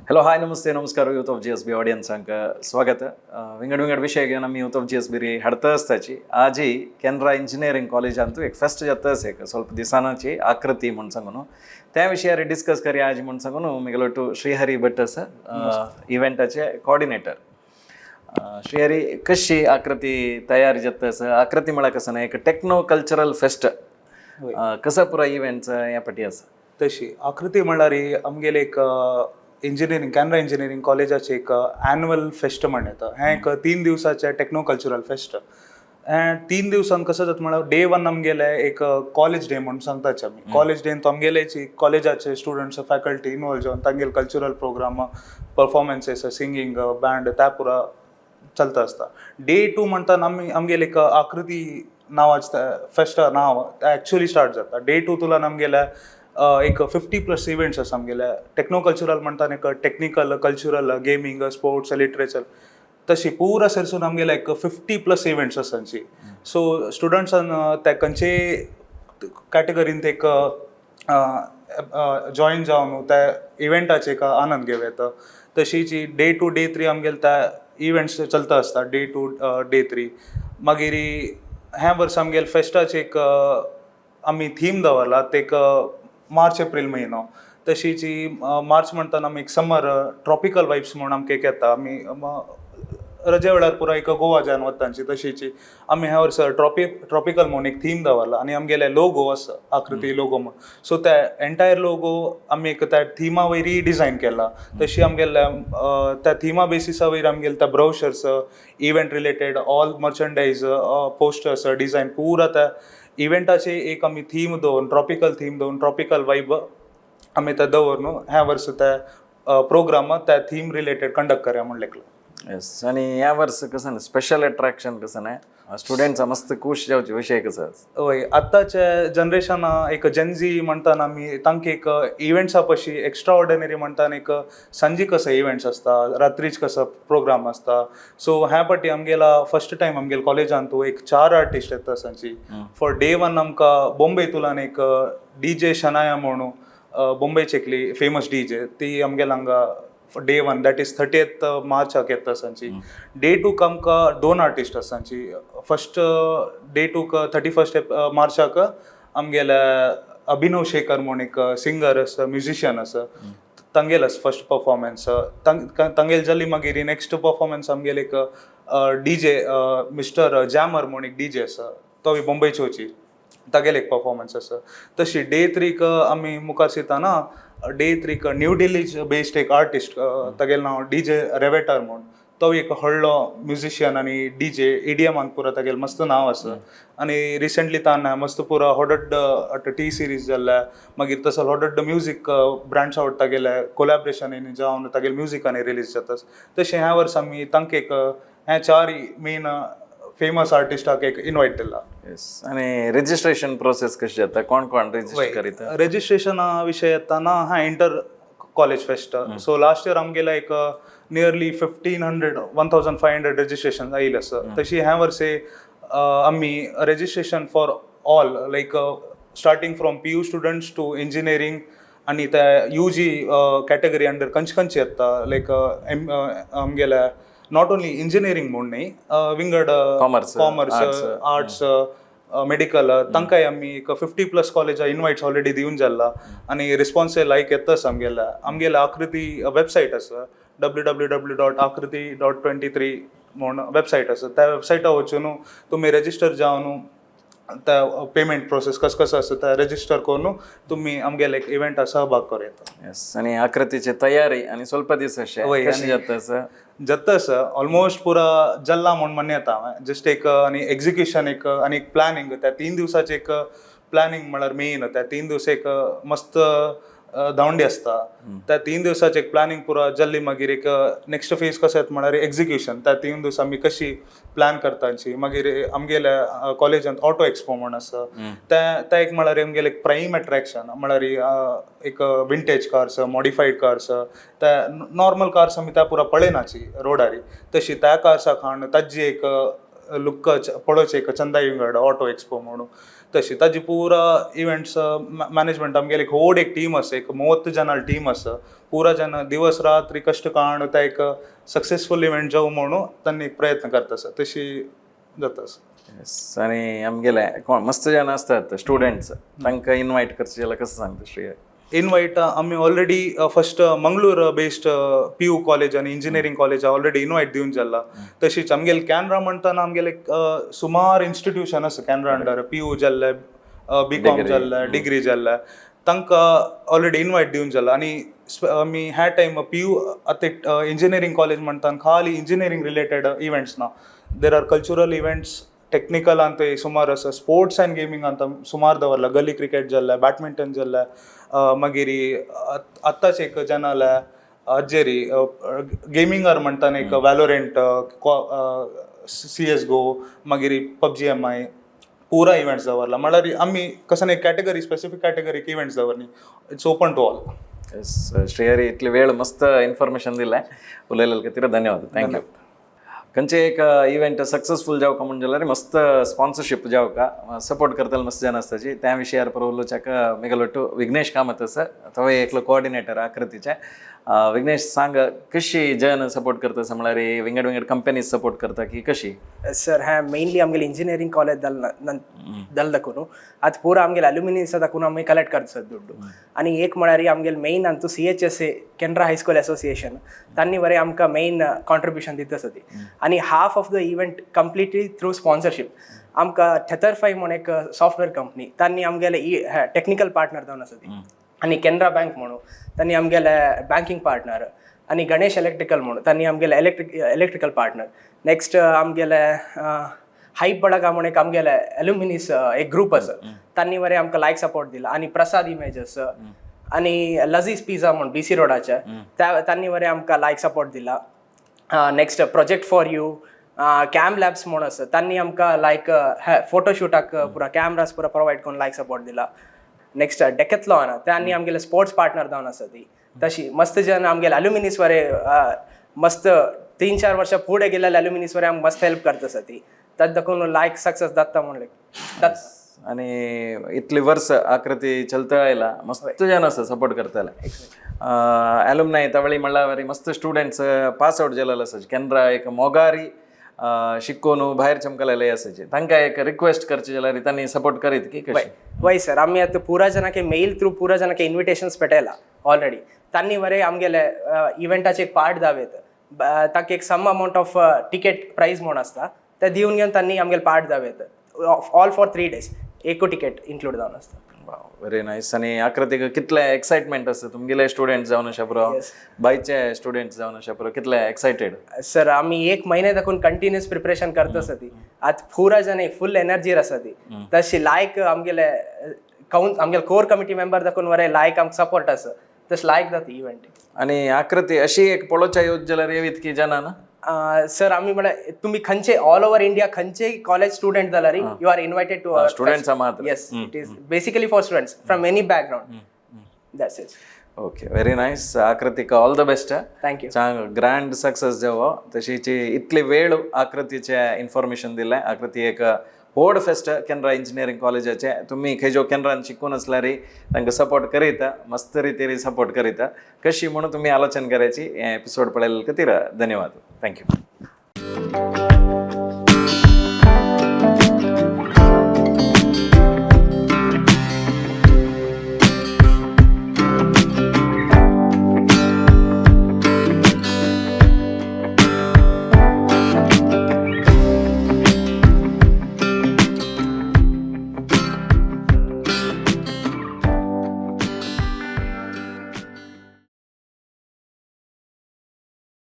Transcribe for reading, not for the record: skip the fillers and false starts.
Hello, हाय, नमस्ते, नमस्कार. Youth of GSB ऑडियन्सांक स्वागत. विंगड विंगड विशय आमी यूथ ऑफ जीएसबी हाडता आसताची. आजी केनरा इंजिनियरींग कॉलेजांतू एक फेस्ट जाता आसा, एक ಸ್ವಲ್ಪ दिसानाची, आकृती म्हूण सांगून. त्या विशयार डिस्कस करया आज म्हूण सांगून मुगेलो टू श्रीहरी भट आसा, इव्हेंटाचे कॉर्डिनेटर. श्रीहरी, कशी आकृती तयारी जाता आसा? आकृती म्हळ्यार कसं ना, एक टेक्नो कल्चरल फेस्ट कसं पुरा इव्हेंट ह्या पटी आसा? तशी आकृती म्हणल्यार ही आमगेले एक इंजिनियरींग, कॅनरा इंजिनियरींग कॉलेजाचे एक एन्युअल फेस्ट म्हण येता. हें एक 3 दिवसाचें टेक्नो कल्चरल फेस्ट. हें 3 दिवसान कसं जाता म्हळ्यार, डे वन आमगेले एक कॉलेज डे म्हणून सांगताचे आमी. कॉलेज डेन तो आमगेले कॉलेजाचे स्टुडंट्स, फॅकल्टी इनवॉल्व जावन तांगेले cultural programme, performances, singing, band त्या पुरा चलता आसता. डे टू म्हणटा आमी आमगेले एक आकृती नांवाचें फेस्टा नांव एक्चुअली स्टार्ट जाता. डे टू तुला आमगेले एक 50+ इव्हेंट्स आसा आमगेले. टेक्नो कल्चरल म्हणटा एक technical, cultural, gaming, sports, literature, तशी पुरा सरसून आमगेले एक 50+ इव्हेंट्स आसा. सो स्टुडंट्सान त्या खंयचे कॅटेगरीन ते एक जॉईन जावन त्या इव्हेंटाचे एक आनंद घेवं येता. तशीच डे टू, डे थ्री आमगेले त्या इव्हेंट्स चलता आसता. डे टू, डे थ्री मागीर ह्या वर्सा आमगेले फेस्टाचे एक आमी थीम दवरला. ते एक मार्च एप्रील म्हयनो. तशीच मार्च म्हणटाना आमी एक समर ट्रॉपिकल वायब्स म्हणून आमकां एक येता. आमी रजे वेळार पुरा एक गोवा जावन वताची, तशीच आमी ह्या वर्सा ट्रॉपिकल म्हणून एक थीम दवरला आनी आमगेले लोगो आसा, आकृती लोगो म्हणून. सो त्या एंटायर लोगो आमी एक त्या थिमा वयरी डिझायन केला. तशी आमगेल्या त्या थिमा बेसिसा वयर आमगेले त्या brochures, event related all merchandise, posters design पुरा त्या इव्हेंटाचे एक आमी थीम दवरून, ट्रॉपिकल थीम दवरून, ट्रॉपिकल वायब आमी ते दवर न्हू, ह्या वर्स त्या प्रोग्राम त्या थीम रिलेटेड कंडक्ट करया म्हूण लेखला. येस, आणि ह्या वर्स कसं स्पेशल अट्रॅक्शन कसं नाही, स्टुडंट्स मस्त खुश जावचे विषय कसं आसा? हय, आतांचे जनरेशन एक जेनझी म्हणटाना आमी, तांकां एक इव्हेंट्सा पशी एक्स्ट्रा ऑर्डिनरी म्हणटाना एक सांजे कसो इव्हेंट्स आसता, रात्रीच कसो प्रोग्राम आसता. सो ह्या पाटी आमगेला फर्स्ट टायम आमगेले कॉलेजान तूं एक चार आर्टिस्ट येता सांची. फॉर डे वन आमकां बॉम्बे तुलान एक डी जे शनाया म्हणून, बॉम्बेची एकली फेमस डी जे, ती आमगेले हांगा day one, that is 30th मार्चाक येता सांची. डे टूक आमकां दोन आर्टिस्ट आसा. फर्स्ट डे टूक, 31st मार्चाक आमगेले अभिनव शेखर म्हूण एक सिंगर आसा, म्युझिशियन आसा, तांगेलो फर्स्ट परफॉर्मन्स. तांगेल जाली मागीर नेक्स्ट परफॉर्मन्स आमगेले एक डी जे मिस्टर जॅमर म्हूण एक डी जे आसा, तो बॉम्बेचोची, तागेले एक परफॉर्मन्स आसा. तशी डे थ्रीक आमी मुखार सरताना, डे थ्रीक न्यू दिल्ली बेस्ड एक आर्टिस्ट, तागेलें नांव डी जे रेवेटर म्हूण. तो एक व्हडलो म्युझिशियन आनी डी जे, ईडीएमान पुरा तागेलें मस्त नांव आसा आनी रिसंटली ताणें मस्त पुरा हॉडड आतां टी सिरीज जाल्ल्या, मागीर तसो हॉडड म्युजीक ब्रँड्स आवड तागेले कोलॅबरेशनांनी जावन तागेले म्युजिकांनी रिलीज जाता. तशें ह्या वर्सा आमी तांकां एक ह्या चार मेन फेमस आर्टिस्टाक एक इनवायट दिला. येस, आणि रजिस्ट्रेशन प्रोसेस कशी जाता? कोण कोण रजिस्टर करीत? रजिस्ट्रेशना विशय येताना, हा inter college fest, so last year आमगेला एक nearly 1500, 1500 registration आयिल्लें आसा. तशी ह्या वर्से आमी registration for all, like starting from PU students to engineering आनी त्या you ji category under खंयचे खंयचे येता, लायक एम आमगेल्या not only engineering म्हूण न्ही, विंगड Commerce, commerce, arts, arts, medical, तांकांय आमी एक 50+ कॉलेजा इनवायट्स ऑलरेडी दिवन जाल्ला आनी रिस्पॉन्स लायक येताच. आमगेल्या आमगेल्या आकृती वेबसायट आसा, www.aakruti.23 म्हूण वेबसायट आसा. त्या वेबसायटार वचून तुमी रेजिस्टर जावन त्या पेमेंट प्रोसेस कसं कसं आसा त्या रेजिस्टर करून तुमी आमगेले एक इव्हेंटा सहभाग करूं येता. येस, आणि आकृतीची तयारी आणि ಸ್ವಲ್ಪ दिवस अशे कशी जाता असं? जाता आसा, ऑलमोस्ट पुरा जल्ला म्हूण म्हणूं येता हांवें. जस्ट एक आनी एक्झिक्युशन एक आनी एक प्लॅनिंग, त्या 3 दिवसाचें एक प्लॅनिंग म्हळ्यार मेन. त्या 3 दीस एक मस्त धांवडी आसता. त्या 3 दिवसाचें एक प्लॅनिंग पुरा जाल्ली मागीर एक नेक्स्ट फेज कसो येता म्हळ्यार एक्झिक्युशन. त्या 3 दीस आमी कशी प्लॅन करताची. मागीर आमगेल्या कॉलेजांत ऑटो एक्सपो म्हूण आसा. त्या त्या एक म्हळ्यार आमगेलें एक प्रायम अट्रॅक्शन म्हळ्यार एक विंटेज कार्स, मॉडिफायड कार्स. त्या नॉर्मल कार्स आमी त्या पुरा पळयनाची रोडारी, तशी त्या कार्साक हाडून ताजी एक लुक पळोवचें, एक चंदा विंगड ऑटो एक्सपो म्हणून. तशी ताजी पुरा इव्हेंट्स मॅनेजमेंट आमगेले एक व्हड एक टीम आसा, एक 30 जनां टीम आसा. पुरा जन दिवस रात्री कश्ट काडून ते एक सक्सेसफूल इव्हेंट जावं म्हणून तांणी एक प्रयत्न करता आसा, तशी जाता आसा. Yes. आनी आमगेले कोण मस्त जन आसतात स्टुडंट्स, तांकां इनवायट करचे जाल्यार कसं सांगता श्रेय? इनवायट आमी already first Mangalore based PU college आनी इंजिनियरींग कॉलेज ऑलरेडी इनवायट दिवन जाल्ला. तशीच आमगेले कॅनरा म्हणटाना आमगेले सुमार इन्स्टिट्यूशन आसा कॅनरा अंडर, पीयू जाल्ले, बी कॉम Degree. जाल्ले, डिग्री जाल्ले, तांकां ऑलरेडी इनवायट दिवन जाला. आनी आमी ह्या टायम पीयू आतां इंजिनियरींग कॉलेज म्हणटान खाली इंजिनियरींग रिलेटेड इव्हेंट्स ना, there are cultural events, technical अंत सुमार आसा, स्पोर्ट्स अँड गेमींग अंत सुमार दवरला, गली क्रिकेट जाल्ले, बॅडमिंटन जाल्ले, मागीर आत्ताच एक जनाले अज्जेरी गेमिंगार म्हणटान एक वॅलोरेंट, सीएस गो, मागीर पबजी एम I, पुरा इव्हेंट्स दवरला. म्हळ्यार आमी कसं एक कॅटेगरी, स्पेसिफीक कॅटेगरीक इव्हेंट्स दवरनी, it's open to all. Yes Shrihari, इतली वेळ मस्त इन्फॉर्मेशन दिलाय, उलयलेले खातीर धन्यवाद, thank you. खंयचे एक इव्हेंट सक्सेसफूल जावका म्हण जाल्यार मस्त स्पॉन्सरशीप जावका, सपोर्ट करतले मस्त जन आसताची. त्या विशयार पर उलोवच्याक मेगलोटू विघ्नेश कामत आसा, तो एकलो कोऑर्डिनेटर आकृतीचे. विघ्नेश, सांग, कशी जन सपोर्ट करता, म्हळ्यार विंगड विंगड कंपनीज सपोर्ट करता की कशी? सर, ಹ್ಯಾ ಮೇನ್ಲಿ ಆಮ್ಗೆಲೆ ಇಂಜಿನಿಯರಿಂಗ್ ಕಾಲೇಜ್ ದಲ್ ದಲ್ ದಕ್ಕೂನು ಅದು ಪೂರ ಆಮ್ಗೆಲೆ ಅಲ್ಯೂಮಿನಿಯಸ್ ದಕ್ಕೂನು ಆಮಿ ಕಲೆಕ್ಟ್ करतात दुड्डू. आनी एक म्हळ्यार आमगेले main Antu CHSA, Canara high school association, तांणी बरें आमकां मेन कॉन्ट्रिब्युशन दिता आसा ती. आनी half of the event completely through sponsorship. आमकां थेथर फाय म्हूण एक सॉफ्टवेअर कंपनी, तांणी आमगेले ई टॅक्निकल पार्टनर जावन आसा ती. आनी केनरा बँक म्हणून तांणी आमगेले बँकींग पार्टनर. आनी गणेश इलेक्ट्रिकल म्हणून तांणी आमगेले इलेक्ट्रिकल पार्टनर. नेक्स्ट आमगेले हायप बडगा म्हूण एक आमगेले एल्युमिनीस एक ग्रूप आसा, तांणी बरें आमकां लायक सपोर्ट दिला. आनी प्रसाद इमेजस आनी लजीज पिझ्झा म्हूण बीसी रोडाचे, त्या तांणी बरें आमकां लायक सपोर्ट दिला. Next project for you, cam labs म्हूण आसा, तांणी आमकां लायक फोटोशूटाक पुरा कॅमरास पुरा प्रोवायड करून लायक सपोर्ट दिला. नेक्स्ट डेकेथलॉन, तांणी आमगेले स्पोर्ट्स पार्टनर जावन आसा ती. तशी मस्त जन आमगेले अल्युमिनीस वरे मस्त 3-4 वर्षां फुडें गेलेले अल्युमिनीस वरे आमकां मस्त हेल्प करता आसा ती. ताका दाखोवन लायक सक्सेस जाता म्हणलें. आणि इतली वर्स आकृती चलता आयला, मस्त जन आसा सपोर्ट करताले. अॅलुमनाय तवळी म्हणल्यार मस्त स्टुडंट्स पास आउट जालेले आसाचे, केन्ना एक मोगारी शिकून भायर चमकलेले आसाचे, तांकां एक रिक्वेस्ट करचे जाल्यार तांणी सपोर्ट करीत की कशी? वय सर, आमी आतां पुरा जनाके मेल थ्रू पुरा जनाके इन्विटेशन्स पेटयला ऑलरेडी. तांणी बरें आमगेले इव्हेंटाचे एक पार्ट जावेत, तांकां एक some amount of ticket price म्हूण आसता, ते दिवन घेवन तांणी आमगेले पार्ट जावेत. ऑल फॉर 3 डेज एकू टिकेट इन्क्लूड जावन आसता. Very nice. आनी आकृतीक कितले एक्सायटमेंट आसा, तुमगेले स्टुडंट जावन अशा पुरो, भायचे स्टुडंट जावन अशा पुरो, कितले एक्सायटेड? सर, आमी एक महिने दाखून कंटिन्युअस प्रिपरेशन करता आसा ती. आतां पुरा जन फुल एनर्जीर आसा ती. तशी लायक आमगेले काउन आमगेले कोर कमिटी मेंबर दाखून बरें लायक आमकां सपोर्ट आसा, तशें लायक जाता इव्हेंट. आनी आकृती अशी एक पळोवच्या येवच जाल्यार येवीत की जना ना? सर, आमी म्हळ्यार तुमी खंयचे ऑल ओवर इंडिया खंयचेय कॉलेज स्टुडंट जाल्यार you are invited to. स्टुडंट्सा मात्र. Yes, it is basically for students from any background, that's it. Okay, very nice. आकृतीक all the best. Thank you. चांग ग्रँड सक्सेस जावो. तशीची इतली वेळ आकृतीचे इन्फॉर्मेशन दिलें. आकृती एक व्हड फेस्ट केनरा इंजिनियरींग कॉलेजाचे. तुमी खंय जो केनरान शिकून आसल्यार तांकां सपोर्ट करीत, मस्त रितीन सपोर्ट करीत, कशी म्हणून तुमी आलोचन करायची. हे एपिसोड पळयले खातीर धन्यवाद, thank you.